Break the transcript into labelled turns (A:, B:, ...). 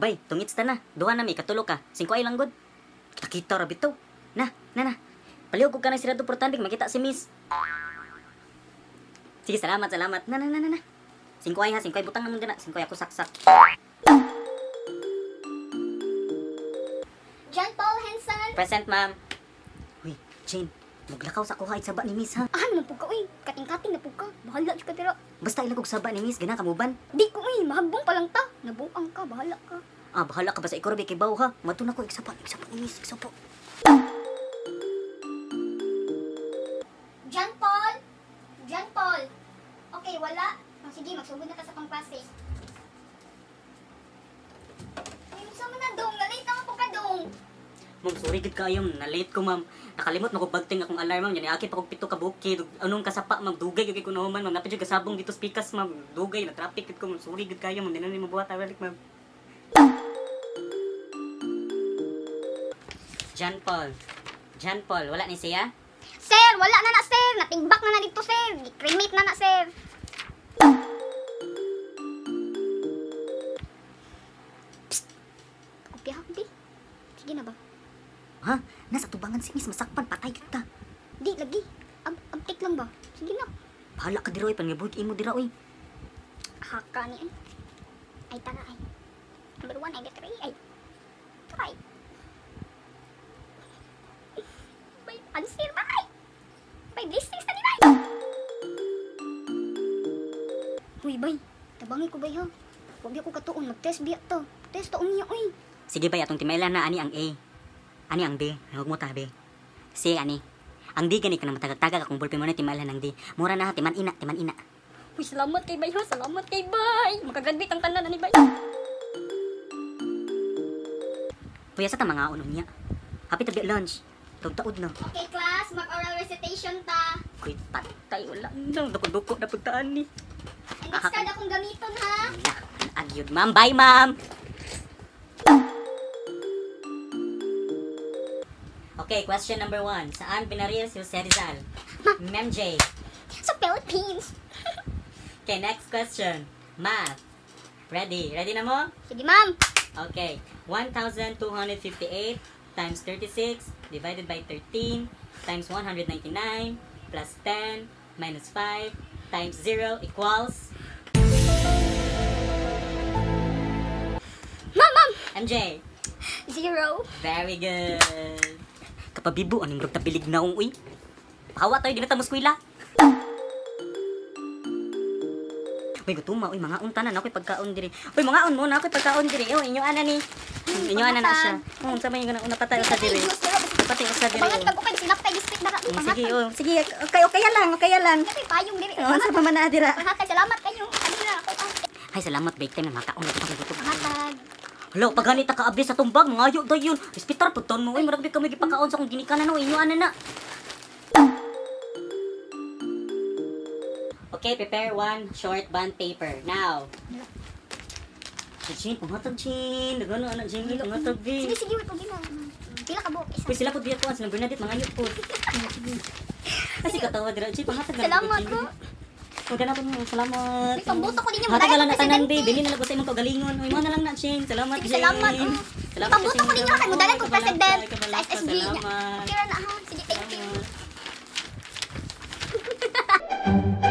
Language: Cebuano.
A: Bay, tungits ta na. Duha na mi, katulo ka. 5 ay lang gud. Kita-kita ra bitaw. Na, na, na. Palihog ko ka ng sirado portandig, makita si miss. Sige, salamat, salamat. Na, na, na, na, na. 5 ay ha, 5 ay butang naman dina. 5 ay ako saksak.
B: John Paul Henson.
A: Present, ma'am. Uy, Jane, maglakaw sa kuha saba ni miss ha.
B: Ahan man pud ka uy, kating-kating na pud ka. Bahala jud ka dira.
A: Basta ilag og saba ni miss, gana ka muban.
B: Di ko uy, mahagbong pa lang ta. Nabuang ka, bahala ka.
A: Ah, bahala ka ba sa ikaw kay baw ha. Madto na ko igsaba, igsaba ni miss, igsaba.
B: John Paul? John Paul. Okay, wala. Oh, sige, magsugod na ta sa pangklase. Uy, unsa man na dong? Na-late na po ka dong.
A: Ma'am, sorry gid kaayo, na-late ko ma'am. Nakalimot na ko bagting akong alarm ma'am. Yani aki pa kog 7 ka bukid. Anong kasapa ma'am, dugay gyud ko nahuman ma'am. Napid jud kasabong dito spikas ma'am. Dugay na traffic gid ko ma'am. Sorry gid kaayo ma'am. Di na ni mabuhat balik ma'am. John Paul. John Paul, wala ni siya?
B: Sir, wala na na sir. Natigbak na na dito sir. Gi-cremate na na sir. Psst. Kopya bi. Sige na ba?
A: Ha? Nasa tubangan si miss, masakpan, patay kita.
B: Di, lagi. Abtik lang ba? Sige na.
A: Bahala ka dira, oy. Pangabuhig imo dira, oy.
B: Haka ni, ay. Ay, tara, ay. Number 1, ay, 3, ay. Try. May answer ba, ay? May blessings na ni, bay. Uy, bay. Tabangi ko, bay, ha? Huwag ako katuon. Mag-test biya to. Test to, unya, uy.
A: Sige, bay. Atong timailan na, ani ang A. Ani ang B, huwag mo tabi. C, ani. Ang D gani ka na matagag-tagag akong ballpen mo na timailan ang D. Mura na ha, timan ina, timan ina.
B: Uy, salamat kay bay ha, salamat kay bay. Makagraduate ang tanan ani bay.
A: Uy, asa ta mga uno niya? Happy to be lunch. Taud-taud na.
B: Okay, class, mag-oral recitation ta.
A: Uy, patay, wala na. Duko-duko na pagtaan ni.
B: Index card akong gamiton ha.
A: Agyud, ma'am. Bye, ma'am. Okay, question number 1. Saan binaril si Jose Rizal? Ma'am J.
B: Sa Philippines.
A: Okay, next question. Math. Ready? Ready na mo?
B: Sige, ma'am.
A: Okay. 1,258 times 36 divided by 13 times 199 plus 10 minus 5 times 0 equals...
B: Ma'am, ma'am!
A: MJ.
B: 0.
A: Very good. Kapabibo, anong murag tabilig na uy. Pahawa tayo, di na ta muskwila. Uy, gutuma, uy, mga unta na, nakoy pagkaon diri. Uy, mga un mo, nakoy pagkaon diri. Uy, inyo ana ni. Inyo ana na siya. Unsa man yung una patay usa diri. Patay usa diri.
B: Bangat kag ukay sinaptay district na.
A: Sige, oh, sige, okay, okay lang, okay lang.
B: Kay payong diri.
A: Unsa pa man na dira.
B: Pangatag, salamat kayo. Ano na ako.
A: Ay, salamat break time na makaon na gutom.
B: Pangatag.
A: Hala, paghanita ka abli sa tumbag, mangayo dayon. Respitar pud ton mo, uy, murag kami gipakaon sa akong ginikanan no, inyo ana na. Okay, prepare one short bond paper now. Chin, pangatag Chin, dagano ana Chin, pangatag bi.
B: Sige, sige, wait, pag na. Pila ka buok isa.
A: Uy, sila pud biya kuan, sila Bernadette mangayo pud. Kasi katawa dira, Chin, pangatag.
B: Salamat ko.
A: Uy, ganapon mo, salamat.
B: May pambuto ko ninyo,
A: Hatag lang na tanan,
B: presidente.
A: be. Bili na lang ko sa imong kaugalingon. Uy, mo na lang na, Chin. Salamat,
B: Sige, salamat.
A: Jane.
B: Oh.
A: Salamat,
B: Pambuto ko ninyo, kay mudalan kong president sa SSG niya.
A: Salamat.
B: Okay ra na ha. Sige, thank you.
A: Salamat.